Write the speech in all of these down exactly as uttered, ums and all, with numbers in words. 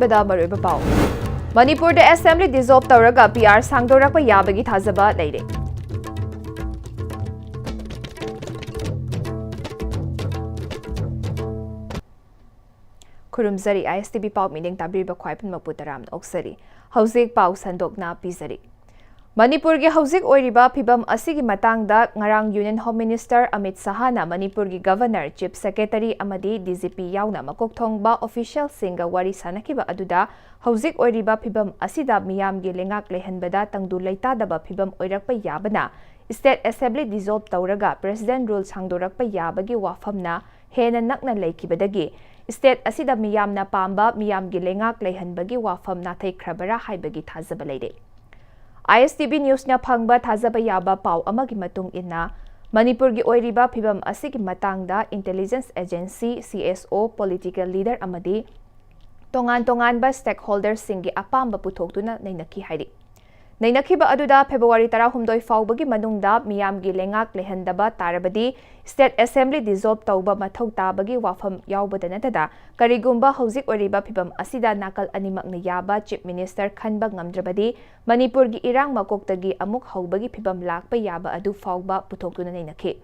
ꯄꯗ ꯃꯔꯨꯑꯣꯏꯕ ꯄꯥꯎ꯫ ꯃꯅꯤꯄꯨꯔꯗ assembly dissolve ꯇꯧꯔꯒ P R ꯁꯥꯡꯗꯣꯔꯛꯄ ꯌꯥꯕꯒꯤ ꯊꯥꯖꯕ ꯂꯩꯔꯦ꯫ ꯈꯨꯔꯨꯝꯖꯔꯤ, I S T V ꯄꯥꯎ ꯃꯤꯠꯌꯦꯡ ꯇꯥꯕꯤꯔꯤꯕ ꯈ꯭ꯋꯥꯏ ꯄꯨꯝꯅꯃꯛꯄꯨ ꯇꯔꯥꯝꯅ ꯑꯣꯛꯆꯔꯤ꯫ ꯍꯧꯖꯤꯛ ꯄꯥꯎ ꯁꯟꯗꯣꯛꯅ ꯄꯤꯖꯔꯤ꯫ ꯃꯅꯤꯄꯨꯔꯒꯤ ꯍꯧꯖꯤꯛ ꯑꯣꯏꯔꯤꯕ ꯐꯤꯕꯝ ꯑꯁꯤꯒꯤ ꯃꯇꯥꯡꯗ ꯉꯔꯥꯡ Union Home Minister ꯑꯃꯤꯠ ꯁꯍꯥꯅ ꯃꯅꯤꯄꯨꯔꯒꯤ Governor, Chief Secretary ꯑꯃꯗꯤ D G P ꯌꯥꯎꯅ ꯃꯀꯣꯛ ꯊꯣꯡꯕ officialꯁꯤꯡꯒ ꯋꯥꯔꯤ ꯁꯥꯟꯅꯈꯤꯕ ꯑꯗꯨꯗ ꯍꯧꯖꯤꯛ ꯑꯣꯏꯔꯤꯕ ꯐꯤꯕꯝ ꯑꯁꯤꯗ ꯃꯤꯌꯥꯝꯒꯤ ꯂꯩꯉꯥꯛ ꯂꯩꯍꯟꯕꯗ ꯇꯪꯗꯨ ꯂꯩꯇꯥꯗꯕ ꯐꯤꯕꯝ ꯑꯣꯏꯔꯛꯄ ꯌꯥꯕꯅ State Assembly dissolve ꯇꯧꯔꯒ President Rule ꯁꯥꯡꯗꯣꯔꯛꯄ ꯌꯥꯕꯒꯤ ꯋꯥꯐꯝꯅ ꯍꯦꯟꯅ ꯅꯛꯅ ꯂꯩꯈꯤꯕꯗꯒꯤ state ꯑꯁꯤꯗ ꯃꯤꯌꯥꯝꯅ ꯄꯥꯝꯕ ꯃꯤꯌꯥꯝꯒꯤ ꯂꯩꯉꯥꯛ ꯂꯩꯍꯟꯕꯒꯤ ꯋꯥꯐꯝ ꯅꯥꯊꯩꯈ꯭ꯔꯕꯔꯥ ꯍꯥꯏꯕꯒꯤ ꯊꯥꯖꯕ ꯂꯩꯔꯦ꯫ I S T V Newsꯅ ꯐꯪꯕ ꯊꯥꯖꯕ ꯌꯥꯕ ꯄꯥꯎ ꯑꯃꯒꯤ ꯃꯇꯨꯡ ꯏꯟꯅ, ꯃꯅꯤꯄꯨꯔꯒꯤ ꯑꯣꯏꯔꯤꯕ ꯐꯤꯕꯝ ꯑꯁꯤꯒꯤ ꯃꯇꯥꯡꯗ intelligence agency, C S O, political leader ꯑꯃꯗꯤ ꯇꯣꯉꯥꯟ ꯇꯣꯉꯥꯟꯕ stakeholderꯁꯤꯡꯒꯤ ꯑꯄꯥꯝꯕ ꯄꯨꯊꯣꯛꯇꯨꯅ ꯅꯩꯅꯈꯤ ꯍꯥꯏꯔꯤ꯫ ꯅꯩꯅꯈꯤꯕ ꯑꯗꯨꯗ February ꯇꯔꯥꯍꯨꯝꯗꯣꯏ ꯐꯥꯎꯕꯒꯤ ꯃꯅꯨꯡꯗ ꯃꯤꯌꯥꯝꯒꯤ ꯂꯩꯉꯥꯛ ꯂꯩꯍꯟꯗꯕ ꯇꯥꯔꯕꯗꯤ State Assembly dissolve ꯇꯧꯕ ꯃꯊꯧ ꯇꯥꯕꯒꯤ ꯋꯥꯐꯝ ꯌꯥꯎꯕꯗ ꯅꯠꯇꯅ, ꯀꯔꯤꯒꯨꯝꯕ ꯍꯧꯖꯤꯛ ꯑꯣꯏꯔꯤꯕ ꯐꯤꯕꯝ ꯑꯁꯤꯗ ꯅꯥꯀꯜ ꯑꯅꯤꯃꯛꯅ ꯌꯥꯕ Chief Minister ꯈꯟꯕ ꯉꯝꯗ꯭ꯔꯕꯗꯤ ꯃꯅꯤꯄꯨꯔꯒꯤ ꯏꯔꯥꯡ ꯃꯀꯣꯛꯇꯒꯤ ꯑꯃꯨꯛ ꯍꯧꯕꯒꯤ ꯐꯤꯕꯝ ꯂꯥꯛꯄ ꯌꯥꯕ ꯑꯗꯨ ꯐꯥꯎꯕ ꯄꯨꯊꯣꯛꯇꯨꯅ ꯅꯩꯅꯈꯤ꯫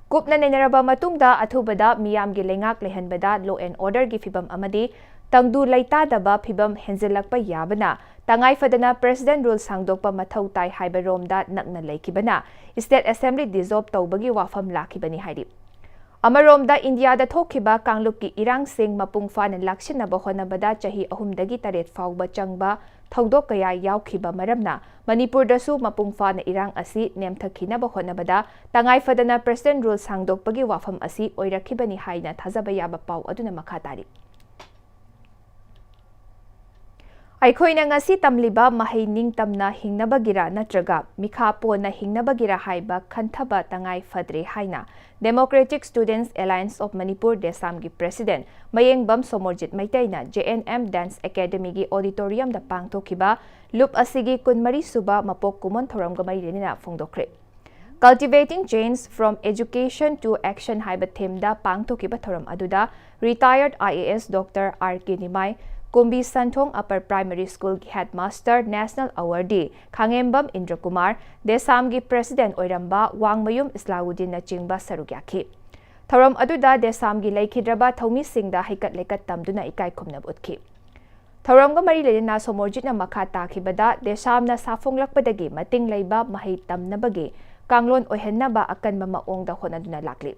ꯀꯨꯞꯅ ꯅꯩꯅꯔꯕ ꯃꯇꯨꯡꯗ ꯑꯊꯨꯕꯗ ꯃꯤꯌꯥꯝꯒꯤ ꯂꯩꯉꯥꯛ ꯂꯩꯍꯟꯕꯗ law and orderꯒꯤ ꯐꯤꯕꯝ ꯑꯃꯗꯤ ꯇꯪꯗꯨ ꯂꯩꯇꯥꯗꯕ ꯐꯤꯕꯝ ꯍꯦꯟꯖꯤꯜꯂꯛꯄ ꯌꯥꯕꯅ ꯇꯉꯥꯏ ꯐꯗꯅ President Rule ꯁꯥꯡꯗꯣꯛꯄ ꯃꯊꯧ ꯇꯥꯏ ꯍꯥꯏꯕ ꯔꯣꯝꯗ ꯅꯛꯅ ꯂꯩꯈꯤꯕꯅ State Assembly dissolve ꯇꯧꯕꯒꯤ ꯋꯥꯐꯝ ꯂꯥꯛꯈꯤꯕꯅꯤ ꯍꯥꯏꯔꯤ꯫ ꯑꯃꯔꯣꯝꯗ ꯏꯟꯗꯤꯌꯥꯗ ꯊꯣꯛꯈꯤꯕ ꯀꯥꯡꯂꯨꯞꯀꯤ ꯏꯔꯥꯡꯁꯤꯡ ꯃꯄꯨꯡ ꯐꯥꯅ ꯂꯥꯛꯁꯤꯟꯅꯕ ꯍꯣꯠꯅꯕꯗ ꯆꯍꯤ ꯑꯍꯨꯝꯗꯒꯤ ꯇꯔꯦꯠ ꯐꯥꯎꯕ ꯆꯪꯕ ꯊꯧꯗꯣꯛ ꯀꯌꯥ ꯌꯥꯎꯈꯤꯕ ꯃꯔꯝꯅ ꯃꯅꯤꯄꯨꯔꯗꯁꯨ ꯃꯄꯨꯡ ꯐꯥꯅ ꯏꯔꯥꯡ ꯑꯁꯤ ꯅꯦꯝꯊꯈꯤꯅꯕ ꯍꯣꯠꯅꯕꯗ ꯇꯉꯥꯏ ꯐꯗꯅ President Rule ꯁꯥꯡꯗꯣꯛꯄꯒꯤ ꯋꯥꯐꯝ ꯑꯁꯤ ꯑꯣꯏꯔꯛꯈꯤꯕꯅꯤ ꯍꯥꯏꯅ ꯊꯥꯖꯕ ꯌꯥꯕ ꯄꯥꯎ ꯑꯗꯨꯅ ꯃꯈꯥ ꯇꯥꯔꯤ꯫ ꯑꯩꯈꯣꯏꯅ ꯉꯁꯤ ꯇꯝꯂꯤꯕ ꯃꯍꯩ ꯅꯤꯡꯇꯝꯅ ꯍꯤꯡꯅꯕꯒꯤꯔ ꯅꯠꯇ꯭ꯔꯒ ꯃꯤꯈꯥ ꯄꯣꯟꯅ ꯍꯤꯡꯅꯕꯒꯤꯔ ꯍꯥꯏꯕ ꯈꯟꯊꯕ ꯇꯉꯥꯏ ꯐꯗ꯭ꯔꯦ ꯍꯥꯏꯅ Democratic Students Alliance of Manipur, DESAMꯒꯤ President Mayengbam Somorjit ꯃꯩꯇꯩꯅ J N M Dance Academyꯒꯤ auditoriumꯗ ꯄꯥꯡꯊꯣꯛꯈꯤꯕ ꯂꯨꯞ ꯑꯁꯤꯒꯤ ꯀꯨꯟꯃꯔꯤ ꯁꯨꯕ ꯃꯄꯣꯛ ꯀꯨꯝꯑꯣꯟ ꯊꯧꯔꯝꯒ ꯃꯔꯤ ꯂꯩꯅꯅ ꯐꯣꯡꯗꯣꯛꯈ꯭ꯔꯦ꯫ Cultivating Change from Education to Action ꯍꯥꯏꯕ themeꯗ ꯄꯥꯡꯊꯣꯛꯈꯤꯕ ꯊꯧꯔꯝ ꯑꯗꯨꯗ retired I A S Doctor R K Nimai, ꯀꯨꯝꯕꯤ ꯁꯟꯊꯣꯡ Upper Primary Schoolꯒꯤ headmaster, national awardee ꯈꯥꯉꯦꯝꯕꯝ ꯏꯟꯗ꯭ꯔꯀꯨꯃꯥꯔ, ꯗꯦꯁꯥꯝꯒꯤ president ꯑꯣꯏꯔꯝꯕ ꯋꯥꯡꯃꯌꯨꯝ ꯏꯁꯂꯥꯎꯗꯤꯟꯅꯆꯤꯡꯕ ꯁꯔꯨꯛ ꯌꯥꯈꯤ꯫ ꯊꯧꯔꯝ ꯑꯗꯨꯗ ꯗꯦꯁꯥꯝꯒꯤ ꯂꯩꯈꯤꯗ꯭ꯔꯕ ꯊꯧꯃꯤꯁꯤꯡꯗ ꯍꯩꯀꯠ ꯂꯩꯀꯠ ꯇꯝꯗꯨꯅ ꯏꯀꯥꯏ ꯈꯨꯝꯅꯕ ꯎꯠꯈꯤ꯫ ꯊꯧꯔꯝꯒ ꯃꯔꯤ ꯂꯩꯅꯅ ꯁꯣꯃꯣꯔꯖꯤꯠꯅ ꯃꯈꯥ ꯇꯥꯈꯤꯕꯗ, ꯗꯦꯁꯥꯝꯅ ꯁꯥꯐꯣꯡꯂꯛꯄꯗꯒꯤ ꯃꯇꯤꯡ ꯂꯩꯕ ꯃꯍꯩ ꯇꯝꯅꯕꯒꯤ ꯀꯥꯡꯂꯣꯟ ꯑꯣꯏꯍꯟꯅꯕ ꯑꯀꯟꯕ ꯃꯑꯣꯡꯗ ꯍꯣꯠꯅꯗꯨꯅ ꯂꯥꯛꯂꯤ꯫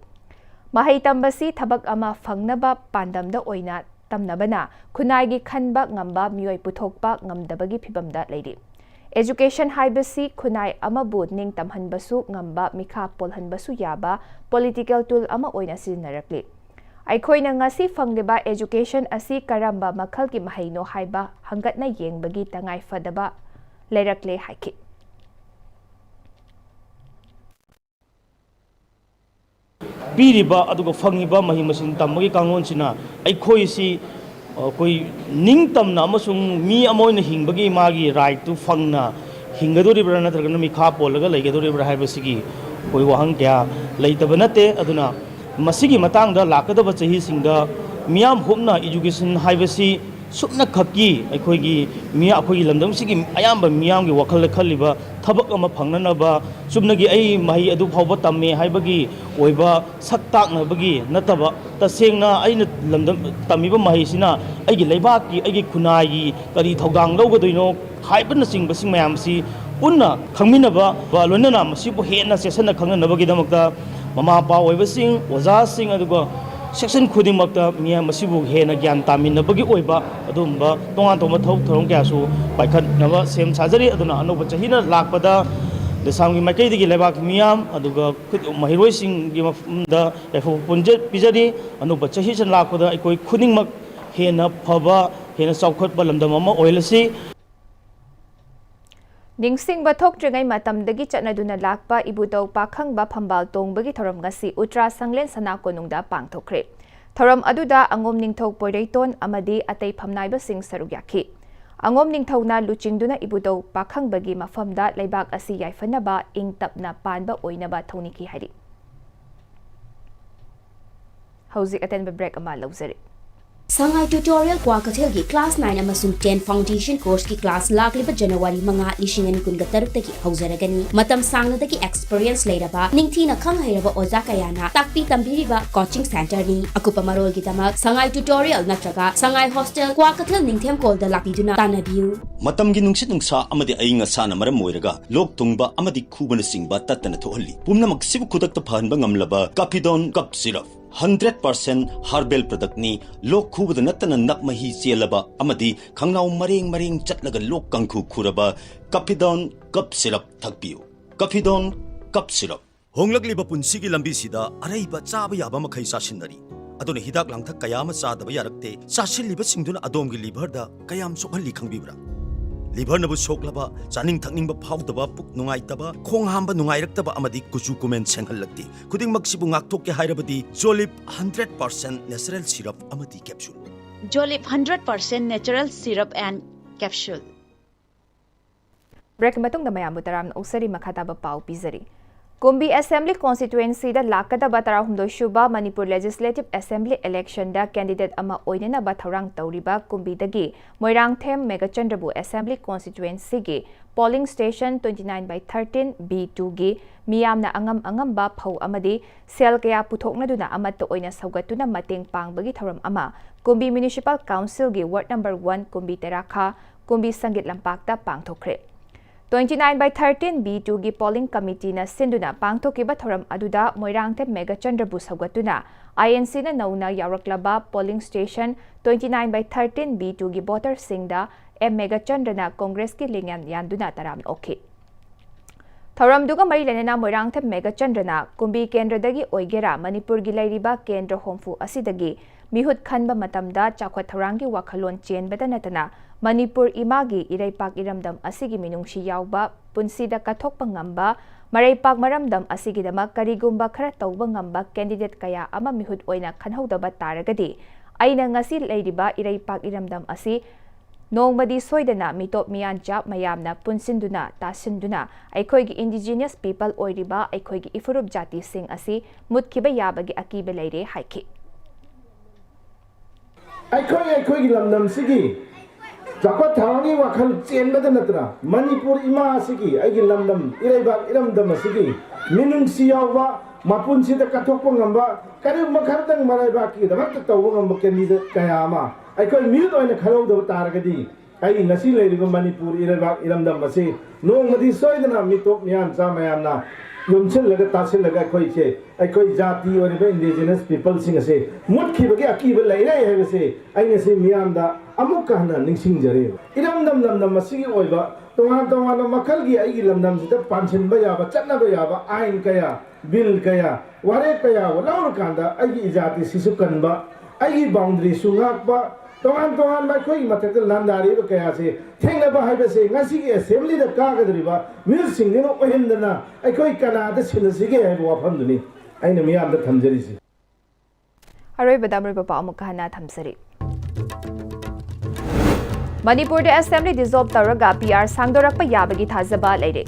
ꯃꯍꯩ ꯇꯝꯕꯁꯤ ꯊꯕꯛ ꯑꯃ ꯐꯪꯅꯕ ꯄꯥꯟꯗꯝꯗ ꯑꯣꯏꯅ ꯇꯝꯅꯕꯅ ꯈꯨꯟꯅꯥꯏꯒꯤ ꯈꯟꯕ ꯉꯝꯕ ꯃꯤꯑꯣꯏ ꯄꯨꯊꯣꯛꯄ ꯉꯝꯗꯕꯒꯤ ꯐꯤꯚꯝꯗ ꯂꯩꯔꯤ꯫ Education ꯍꯥꯏꯕꯁꯤ ꯈꯨꯟꯅꯥꯏ ꯑꯃꯕꯨ ꯅꯤꯡꯇꯝꯍꯟꯕꯁꯨ ꯉꯝꯕ, ꯃꯤꯈꯥ ꯄꯣꯜꯍꯟꯕꯁꯨ ꯌꯥꯕ political tool ꯑꯃ ꯑꯣꯏꯅ ꯁꯤꯖꯤꯟꯅꯔꯛꯂꯤ꯫ ꯑꯩꯈꯣꯏꯅ ꯉꯁꯤ ꯐꯪꯂꯤꯕ education ꯑꯁꯤ ꯀꯔꯝꯕ ꯃꯈꯜꯒꯤ ꯃꯍꯩꯅꯣ ꯍꯥꯏꯕ ꯍꯪꯒꯠꯅ ꯌꯦꯡꯕꯒꯤ ꯇꯉꯥꯏ ꯐꯗꯕ ꯂꯩꯔꯛꯂꯦ ꯍꯥꯏꯈꯤ꯫ ꯄꯤꯔꯤꯕ ꯑꯗꯨꯒ ꯐꯪꯉꯤꯕ ꯃꯍꯩ ꯃꯁꯤꯡ ꯇꯝꯕꯒꯤ ꯀꯥꯡꯂꯣꯟꯁꯤꯅ ꯑꯩꯈꯣꯏꯁꯤ, ꯑꯩꯈꯣꯏ ꯅꯤꯡꯇꯝꯅ ꯑꯃꯁꯨꯡ ꯃꯤ ꯑꯃ ꯑꯣꯏꯅ ꯍꯤꯡꯕꯒꯤ ꯃꯥꯒꯤ rightꯇꯨ ꯐꯪꯅ ꯍꯤꯡꯒꯗꯧꯔꯤꯕ꯭ꯔꯥ ꯅꯠꯇ꯭ꯔꯒꯅ ꯃꯤꯈꯥ ꯄꯣꯜꯂꯒ ꯂꯩꯒꯗꯧꯔꯤꯕ꯭ꯔꯥ ꯍꯥꯏꯕꯁꯤꯒꯤ ꯑꯩꯈꯣꯏ ꯋꯥꯍꯪ ꯀꯌꯥ ꯂꯩꯇꯕ ꯅꯠꯇꯦ꯫ ꯑꯗꯨꯅ ꯃꯁꯤꯒꯤ ꯃꯇꯥꯡꯗ ꯂꯥꯛꯀꯗꯕ ꯆꯍꯤꯁꯤꯡꯗ ꯃꯤꯌꯥꯝ ꯍꯨꯞꯅ education ꯍꯥꯏꯕꯁꯤ ꯁꯨꯞꯅꯈꯛꯀꯤ ꯑꯩꯈꯣꯏꯒꯤ ꯃꯤ-, ꯑꯩꯈꯣꯏꯒꯤ ꯂꯝꯗꯝꯁꯤꯒꯤ ꯑꯌꯥꯝꯕ ꯃꯤꯌꯥꯝꯒꯤ ꯋꯥꯈꯜꯗ ꯈꯜꯂꯤꯕ ꯊꯕꯛ ꯑꯃ ꯐꯪꯅꯅꯕ, ꯆꯨꯝꯅꯒꯤ ꯑꯩ ꯃꯍꯩ ꯑꯗꯨ ꯐꯥꯎꯕ ꯇꯝꯃꯦ ꯍꯥꯏꯕꯒꯤ ꯑꯣꯏꯕ ꯁꯛ ꯇꯥꯛꯅꯕꯒꯤ ꯅꯠꯇꯕ, ꯇꯁꯦꯡꯅ ꯑꯩꯅ ꯂꯝꯗꯝ ꯇꯝꯃꯤꯕ ꯃꯍꯩꯁꯤꯅ ꯑꯩꯒꯤ ꯂꯩꯕꯥꯛꯀꯤ, ꯑꯩꯒꯤ ꯈꯨꯟꯅꯥꯏꯒꯤ ꯀꯔꯤ ꯊꯧꯗꯥꯡ ꯂꯧꯒꯗꯣꯏꯅꯣ ꯍꯥꯏꯕꯅꯆꯤꯡꯕꯁꯤꯡ ꯃꯌꯥꯝꯁꯤ ꯄꯨꯟꯅ ꯈꯪꯃꯤꯟꯅꯕ, ꯂꯣꯏꯅꯅ ꯃꯁꯤꯕꯨ ꯍꯦꯟꯅ ꯆꯦꯠꯁꯤꯟꯅ ꯈꯪꯅꯅꯕꯒꯤꯗꯃꯛꯇ ꯃꯃꯥ ꯃꯄꯥ ꯑꯣꯏꯕꯁꯤꯡ, ꯑꯣꯖꯥꯁꯤꯡ, ꯑꯗꯨꯒ section ꯈꯨꯗꯤꯡꯃꯛꯇ ꯃꯤꯌꯥꯝ ꯃꯁꯤꯕꯨ ꯍꯦꯟꯅ ꯒ꯭ꯌꯥꯟ ꯇꯥꯃꯤꯟꯅꯕꯒꯤ ꯑꯣꯏꯕ ꯑꯗꯨꯒꯨꯝꯕ ꯇꯣꯉꯥꯟ ꯇꯣꯉꯥꯟꯕ ꯊꯕꯛ ꯊꯧꯔꯝ ꯀꯌꯥꯁꯨ ꯄꯥꯏꯈꯠꯅꯕ ꯁꯦꯝ ꯁꯥꯖꯔꯤ꯫ ꯑꯗꯨꯅ ꯑꯅꯧꯕ ꯆꯍꯤꯅ ꯂꯥꯛꯄꯗ ꯂꯩꯁꯥꯝꯒꯤ ꯃꯥꯏꯀꯩꯗꯒꯤ ꯂꯩꯕꯥꯛꯀꯤ ꯃꯤꯌꯥꯝ ꯑꯗꯨꯒ ꯈꯨꯠ-, ꯃꯍꯩꯔꯣꯏꯁꯤꯡꯒꯤ ꯃꯐꯝꯗ ꯌꯥꯏꯐꯕ ꯄꯨꯟꯖ-, ꯄꯤꯖꯔꯤ꯫ ꯑꯅꯧꯕ ꯆꯍꯤꯁꯤꯅ ꯂꯥꯛꯄꯗ ꯑꯩꯈꯣꯏ ꯈꯨꯗꯤꯡꯃꯛ ꯍꯦꯟꯅ ꯐꯕ, ꯍꯦꯟꯅ ꯆꯥꯎꯈꯠꯄ ꯂꯝꯗꯝ ꯑꯃ ꯑꯣꯏꯍꯜꯂꯁꯤ꯫ ꯅꯤꯡꯁꯤꯡꯕ ꯊꯣꯛꯇ꯭ꯔꯤꯉꯩ ꯃꯇꯝꯗꯒꯤ ꯆꯠꯅꯗꯨꯅ ꯂꯥꯛꯄ ꯏꯕꯨꯙꯧ ꯄꯥꯈꯪꯕ ꯐꯝꯕꯥꯜ ꯇꯣꯡꯕꯒꯤ ꯊꯧꯔꯝ ꯉꯁꯤ ꯎꯇ꯭ꯔꯥ ꯁꯪꯂꯦꯟ ꯁꯅꯥ ꯀꯣꯅꯨꯡꯗ ꯄꯥꯡꯊꯣꯛꯈ꯭ꯔꯦ꯫ ꯊꯧꯔꯝ ꯑꯗꯨꯗ ꯑꯉꯣꯝ ꯅꯤꯡꯊꯧ ꯄꯣꯏꯔꯩꯇꯣꯟ ꯑꯃꯗꯤ ꯑꯇꯩ ꯐꯝꯅꯥꯏꯕꯁꯤꯡ ꯁꯔꯨꯛ ꯌꯥꯈꯤ꯫ ꯑꯉꯣꯝ ꯅꯤꯡꯊꯧꯅ ꯂꯨꯆꯤꯡꯗꯨꯅ ꯏꯕꯨꯙꯧ ꯄꯥꯈꯪꯕꯒꯤ ꯃꯐꯝꯗ ꯂꯩꯕꯥꯛ ꯑꯁꯤ ꯌꯥꯏꯐꯅꯕ ꯏꯪ ꯇꯞꯅ ꯄꯥꯟꯕ ꯑꯣꯏꯅꯕ ꯊꯧꯅꯤꯈꯤ ꯍꯥꯏꯔꯤ꯫ ꯍꯧꯖꯤꯛ ꯑꯇꯦꯟꯕ break ꯑꯃ ꯂꯧꯖꯔꯤ꯫ ꯁꯉꯥꯏ Tutorial ꯀ꯭ꯋꯥꯀꯩꯊꯦꯜꯒꯤ class nine ꯑꯃꯁꯨꯡ ten foundation courseꯀꯤ class ꯂꯥꯛꯂꯤꯕ January ꯃꯉꯥ, ꯂꯤꯁꯤꯡ ꯑꯅꯤ ꯀꯨꯟꯒ ꯇꯔꯨꯛꯇꯒꯤ ꯍꯧꯖꯔꯒꯅꯤ꯫ ꯃꯇꯝ ꯁꯥꯡꯅꯗꯒꯤ experience ꯂꯩꯔꯕ, ꯅꯤꯡꯊꯤꯅ ꯈꯪ ꯍꯩꯔꯕ ꯑꯣꯖꯥ ꯀꯌꯥꯅ ꯇꯥꯛꯄꯤ ꯇꯝꯕꯤꯔꯤꯕ coaching centreꯅꯤ꯫ ꯑꯀꯨꯞꯄ ꯃꯔꯣꯜꯒꯤꯗꯃꯛ ꯁꯉꯥꯏ Tutorial ꯅꯠꯇ꯭ꯔꯒ ꯁꯉꯥꯏ Hostel, ꯀ꯭ꯋꯥꯀꯩꯊꯦꯜ ꯅꯤꯡꯊꯦꯝꯀꯣꯜꯗ ꯂꯥꯛꯄꯤꯗꯨꯅ ꯇꯥꯟꯅꯕꯤꯌꯨ꯫ ꯃꯇꯝꯒꯤ ꯅꯨꯡꯁꯤꯠ ꯅꯨꯡꯁꯥ ꯑꯃꯗꯤ ꯑꯏꯪ ꯑꯁꯥꯅ ꯃꯔꯝ ꯑꯣꯏꯔꯒ ꯂꯣꯛ ꯊꯨꯡꯕ ꯑꯃꯗꯤ ꯈꯨꯕꯅꯆꯤꯡꯕ ꯇꯠꯇꯅ ꯊꯣꯛꯍꯜꯂꯤ꯫ ꯄꯨꯝꯅꯃꯛꯁꯤꯕꯨ ꯈꯨꯗꯛꯇ ꯐꯍꯟꯕ ꯉꯝꯂꯕ Caphidone Cough Syrup, hundred percent herbal productꯅꯤ꯫ ꯂꯣꯛ ꯈꯨꯕꯗ ꯅꯠꯇꯅ ꯅꯞ ꯃꯍꯤ ꯆꯦꯜꯂꯕ ꯑꯃꯗꯤ ꯈꯪꯅꯥꯎ ꯃꯔꯦꯡ ꯃꯔꯦꯡ ꯆꯠꯂꯒ ꯂꯣꯛ ꯀꯥꯡꯈꯨ ꯈꯨꯔꯕ Caphidone Cough Syrup ꯊꯛꯄꯤꯌꯨ꯫ Caphidone Cough Syrup꯫ ꯍꯣꯡꯂꯛꯂꯤꯕ ꯄꯨꯟꯁꯤꯒꯤ ꯂꯝꯕꯤꯁꯤꯗ ꯑꯔꯩꯕ ꯆꯥꯕ ꯌꯥꯕ ꯃꯈꯩ ꯆꯥꯁꯤꯟꯅꯔꯤ꯫ ꯑꯗꯨꯅ ꯍꯤꯗꯥꯛ ꯂꯥꯡꯊꯛ ꯀꯌꯥ ꯑꯃ ꯆꯥꯗꯕ ꯌꯥꯔꯛꯇꯦ꯫ ꯆꯥꯁꯤꯜꯂꯤꯕꯁꯤꯡꯗꯨꯅ ꯑꯗꯣꯝꯒꯤ liverꯗ ꯀꯌꯥꯝ ꯁꯣꯛꯍꯜꯂꯤ ꯈꯪꯕꯤꯕ꯭ꯔꯥ? Liverꯅꯕꯨ ꯁꯣꯛꯂꯕ, ꯆꯥꯅꯤꯡ ꯊꯛꯅꯤꯡꯕ ꯐꯥꯎꯗꯕ, ꯄꯨꯛ ꯅꯨꯡꯉꯥꯏꯇꯕ, ꯈꯣꯡ ꯍꯥꯝꯕ ꯅꯨꯡꯉꯥꯏꯔꯛꯇꯕ ꯑꯃꯗꯤ ꯀꯨꯆꯨ ꯀꯨꯃꯦꯟ ꯁꯦꯡꯍꯜꯂꯛꯇꯦ꯫ ꯈꯨꯗꯤꯡꯃꯛꯁꯤꯕꯨ ꯉꯥꯛꯊꯣꯛꯀꯦ ꯍꯥꯏꯔꯕꯗꯤ Jolib hundred percent natural syrup ꯑꯃꯗꯤ capsule꯫ Jolib hundred percent natural syrup and capsule꯫ Break ꯃꯇꯨꯡꯗ ꯃꯌꯥꯝꯕꯨ ꯇꯔꯥꯝꯅ ꯑꯣꯛꯆꯔꯤ꯫ ꯃꯈꯥ ꯇꯥꯕ ꯄꯥꯎ ꯄꯤꯖꯔꯤ꯫ ꯀꯨꯝꯕꯤ Assembly Constituencyꯗ ꯂꯥꯛꯀꯗꯕ ꯇꯔꯥꯍꯨꯝꯗꯣꯏ ꯁꯨꯕ ꯃꯅꯤꯄꯨꯔ Legislative Assembly electionꯗ candidate ꯑꯃ ꯑꯣꯏꯅꯅꯕ ꯊꯧꯔꯥꯡ ꯇꯧꯔꯤꯕ ꯀꯨꯝꯕꯤꯗꯒꯤ Moirangthem ꯃꯦꯘꯆꯟꯗ꯭ꯔꯕꯨ Assembly Constituencyꯒꯤ polling station twenty nine by thirteen B twoꯒꯤ ꯃꯤꯌꯥꯝꯅ ꯑꯉꯝ ꯑꯉꯝꯕ ꯐꯧ ꯑꯃꯗꯤ ꯁꯦꯜ ꯀꯌꯥ ꯄꯨꯊꯣꯛꯅꯗꯨꯅ ꯑꯃꯠꯇ ꯑꯣꯏꯅ ꯁꯧꯒꯠꯇꯨꯅ ꯃꯇꯦꯡ ꯄꯥꯡꯕꯒꯤ ꯊꯧꯔꯝ ꯑꯃ ꯀꯨꯝꯕꯤ Municipal Councilꯒꯤ ward number one ꯀꯨꯝꯕꯤ ꯇꯦꯔꯥꯈꯥ ꯀꯨꯝꯕꯤ ꯁꯪꯒꯤꯠ ꯂꯝꯄꯥꯛꯇ ꯄꯥꯡꯊꯣꯛꯈ꯭ꯔꯦ꯫ Twenty nine by thirteen B twoꯒꯤ polling committeeꯅ ꯁꯤꯟꯗꯨꯅ ꯄꯥꯡꯊꯣꯛꯈꯤꯕ ꯊꯧꯔꯝ ꯑꯗꯨꯗ ꯃꯣꯏꯔꯥꯡꯊꯦꯝ ꯃꯦꯘꯆꯟꯗ꯭ꯔꯕꯨ ꯁꯧꯒꯠꯇꯨꯅ INCꯅ ꯅꯧꯅ ꯌꯥꯎꯔꯛꯂꯕ polling station twenty nine by thirteen B twoꯒꯤ voterꯁꯤꯡꯗ ꯑꯦꯝ ꯃꯦꯘꯆꯟꯗ꯭ꯔꯅ Congressꯀꯤ ꯂꯦꯡꯌꯥꯟ ꯌꯥꯟꯗꯨꯅ ꯇꯔꯥꯝꯅ ꯑꯣꯛꯈꯤ꯫ ꯊꯧꯔꯝꯗꯨꯒ ꯃꯔꯤ ꯂꯩꯅꯅ ꯃꯣꯏꯔꯥꯡꯊꯦꯝ ꯃꯦꯘꯆꯟꯗ꯭ꯔꯅ ꯀꯨꯝꯕꯤ ꯀꯦꯟꯗ꯭ꯔꯗꯒꯤ ꯑꯣꯏꯒꯦꯔꯥ ꯃꯅꯤꯄꯨꯔꯒꯤ ꯂꯩꯔꯤꯕ ꯀꯦꯟꯗ꯭ꯔ ꯍꯨꯝꯐꯨ ꯑꯁꯤꯗꯒꯤ ꯃꯤꯍꯨꯠ ꯈꯟꯕ ꯃꯇꯝꯗ ꯆꯥꯎꯈꯠ ꯊꯧꯔꯥꯡꯒꯤ ꯋꯥꯈꯜꯂꯣꯟ ꯆꯦꯟꯕꯗ ꯅꯠꯇꯅ ꯃꯅꯤꯄꯨꯔ ꯏꯃꯥꯒꯤ ꯏꯔꯩꯄꯥꯛ ꯏꯔꯝꯗꯝ ꯑꯁꯤꯒꯤ ꯃꯤꯅꯨꯡꯁꯤ ꯌꯥꯎꯕ, ꯄꯨꯟꯁꯤꯗ ꯀꯠꯊꯣꯛꯄ ꯉꯝꯕ, ꯃꯔꯩꯄꯥꯛ ꯃꯔꯝꯗꯝ ꯑꯁꯤꯒꯤꯗꯃꯛ ꯀꯔꯤꯒꯨꯝꯕ ꯈꯔ ꯇꯧꯕ ꯉꯝꯕ candidate ꯀꯌꯥ ꯑꯃ ꯃꯤꯍꯨꯠ ꯑꯣꯏꯅ ꯈꯟꯍꯧꯗꯕ ꯇꯥꯔꯒꯗꯤ ꯑꯩꯅ ꯉꯁꯤ ꯂꯩꯔꯤꯕ ꯏꯔꯩꯄꯥꯛ ꯏꯔꯝꯗꯝ ꯑꯁꯤ ꯅꯣꯡꯃꯗꯤ ꯁꯣꯏꯗꯅ ꯃꯤꯇꯣꯞ ꯃꯤꯌꯥꯟꯆꯥ ꯃꯌꯥꯝꯅ ꯄꯨꯟꯁꯤꯟꯗꯨꯅ, ꯇꯥꯁꯤꯟꯗꯨꯅ ꯑꯩꯈꯣꯏꯒꯤ indigenous people ꯑꯣꯏꯔꯤꯕ ꯑꯩꯈꯣꯏꯒꯤ ꯏꯐꯨꯔꯨꯞ ꯖꯥꯇꯤꯁꯤꯡ ꯑꯁꯤ ꯃꯨꯠꯈꯤꯕ ꯌꯥꯕꯒꯤ ꯑꯀꯤꯕ ꯂꯩꯔꯦ ꯍꯥꯏꯈꯤ꯫ ꯑꯩꯈꯣꯏ ꯑꯩꯈꯣꯏꯒꯤ ꯂꯝꯗꯝꯁꯤꯒꯤ ꯆꯥꯎꯈꯠ ꯊꯧꯔꯥꯡꯒꯤ ꯋꯥꯈꯜ ꯆꯦꯟꯕꯗ ꯅꯠꯇꯅ, ꯃꯅꯤꯄꯨꯔ ꯏꯃꯥ ꯑꯁꯤꯒꯤ, ꯑꯩꯒꯤ ꯂꯝꯗꯝ, ꯏꯔꯩꯕꯥꯛ ꯏꯔꯝꯗꯝ ꯑꯁꯤꯒꯤ ꯃꯤꯅꯨꯡꯁꯤ ꯌꯥꯎꯕ, ꯃꯄꯨꯟꯁꯤꯗ ꯀꯠꯊꯣꯛꯄ ꯉꯝꯕ, ꯀꯔꯤꯒꯨꯝꯕ ꯈꯔꯗꯪ ꯃꯔꯩꯕꯥꯛꯀꯤꯗꯃꯛꯇ ꯇꯧꯕ ꯉꯝꯕ candidate ꯀꯌꯥ ꯑꯃ ꯑꯩꯈꯣꯏ ꯃꯤꯍꯨꯠ ꯑꯣꯏꯅ ꯈꯜꯍꯧꯗꯕ ꯇꯥꯔꯒꯗꯤ, ꯑꯩ ꯉꯁꯤ ꯂꯩꯔꯤꯕ ꯃꯅꯤꯄꯨꯔ ꯏꯔꯩꯕꯥꯛ ꯏꯔꯝꯗꯝ ꯑꯁꯤ ꯅꯣꯡꯃꯗꯤ ꯁꯣꯏꯗꯅ ꯃꯤꯇꯣꯞ ꯃꯤꯌꯥꯟꯆꯥ ꯃꯌꯥꯝꯅ ꯌꯣꯝꯁꯤꯜꯂꯒ ꯇꯥꯁꯤꯜꯂꯒ ꯑꯩꯈꯣꯏꯁꯦ, ꯑꯩꯈꯣꯏ ꯖꯥꯇꯤ ꯑꯣꯏꯔꯤꯕ indigenous people ꯁꯤꯡ ꯑꯁꯦ ꯃꯨꯠꯈꯤꯕꯒꯤ ꯑꯀꯤꯕ ꯂꯩꯔꯦ ꯍꯥꯏꯕꯁꯦ ꯑꯩ ꯉꯁꯤ ꯃꯤꯌꯥꯝꯗ ꯑꯃꯨꯛꯀ ꯍꯟꯅ ꯅꯤꯡꯁꯤꯡꯖꯔꯤ꯫ ꯏꯔꯝꯗꯝ ꯂꯝꯗꯝ ꯑꯁꯤꯒꯤ ꯑꯣꯏꯕ ꯇꯣꯉꯥꯟ ꯇꯣꯉꯥꯟꯕ ꯃꯈꯜꯒꯤ ꯑꯩꯒꯤ ꯂꯝꯗꯝꯁꯤꯗ ꯄꯥꯟꯁꯤꯟꯕ ꯌꯥꯕ, ꯆꯠꯅꯕ ꯌꯥꯕ ꯑꯥꯏꯟ ꯀꯌꯥ, ꯕꯤꯜ ꯀꯌꯥ, ꯋꯥꯔꯦꯞ ꯀꯌꯥ ꯂꯧꯔꯀꯥꯟꯗ ꯑꯩꯒꯤ ꯏꯖꯥꯇꯤꯁꯤꯁꯨ ꯀꯟꯕ, ꯑꯩꯒꯤ ꯕꯥꯎꯟꯗꯔꯤꯁꯨ ꯉꯥꯛꯄ, ꯇꯣꯉꯥꯟ ꯇꯣꯉꯥꯟꯕ ꯑꯩꯈꯣꯏꯒꯤ ꯃꯊꯛꯇ ꯂꯥꯟꯗꯥꯔꯤꯕ ꯀꯌꯥꯁꯦ ꯊꯦꯡꯅꯕ ꯍꯥꯏꯕꯁꯦ ꯉꯁꯤꯒꯤ ꯑꯦꯁꯦꯝꯕ꯭ꯂꯤꯗ ꯀꯥꯒꯗꯧꯔꯤꯕ ꯃꯤꯍꯨꯠꯁꯤꯡꯁꯤꯅ ꯑꯣꯏꯍꯟꯗꯅ ꯑꯩꯈꯣꯏ ꯀꯅꯥꯗ ꯁꯤꯟꯅꯁꯤꯒꯦ ꯍꯥꯏꯕ ꯋꯥꯐꯝꯗꯨꯅꯤ ꯑꯩꯅ ꯃꯤꯌꯥꯝꯗ ꯊꯝꯖꯔꯤꯁꯤ꯫ ꯑꯔꯣꯏꯕꯗ ꯑꯃꯔꯨꯕ ꯄꯥꯎ ꯑꯃꯨꯛꯀ ꯍꯟꯅ ꯊꯝꯖꯔꯤ꯫ ꯃꯅꯤꯄꯨꯔꯗ ꯑꯦꯁꯦꯝꯕ꯭ꯂꯤ ꯗꯤꯖꯣꯜꯕ ꯇꯧꯔꯒ ꯄꯤ ꯑꯥꯔ ꯁꯥꯡꯗꯣꯔꯛꯄ ꯌꯥꯕꯒꯤ ꯊꯥꯖꯕ ꯂꯩꯔꯦ꯫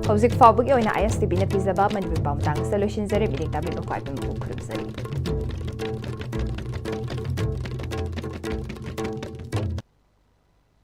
ꯍꯧꯖꯤꯛ ꯐꯥꯎꯕꯒꯤ ꯑꯣꯏꯅ ꯑꯥꯏ ꯑꯦꯁ ꯇꯤ ꯚꯤꯅ ꯄꯤꯖꯕ ꯃꯅꯤꯄꯨꯔ ꯄꯥꯎ ꯃꯇꯥꯡ ꯑꯁꯤꯗ ꯂꯣꯏꯁꯤꯟꯖꯔꯦ꯫ ꯃꯤꯠꯌꯦꯡ ꯇꯥꯕꯤꯕ ꯈ꯭ꯋꯥꯏ ꯄꯨꯝꯅꯃꯛꯄꯨ ꯈꯨꯔꯨꯝꯖꯔꯤ꯫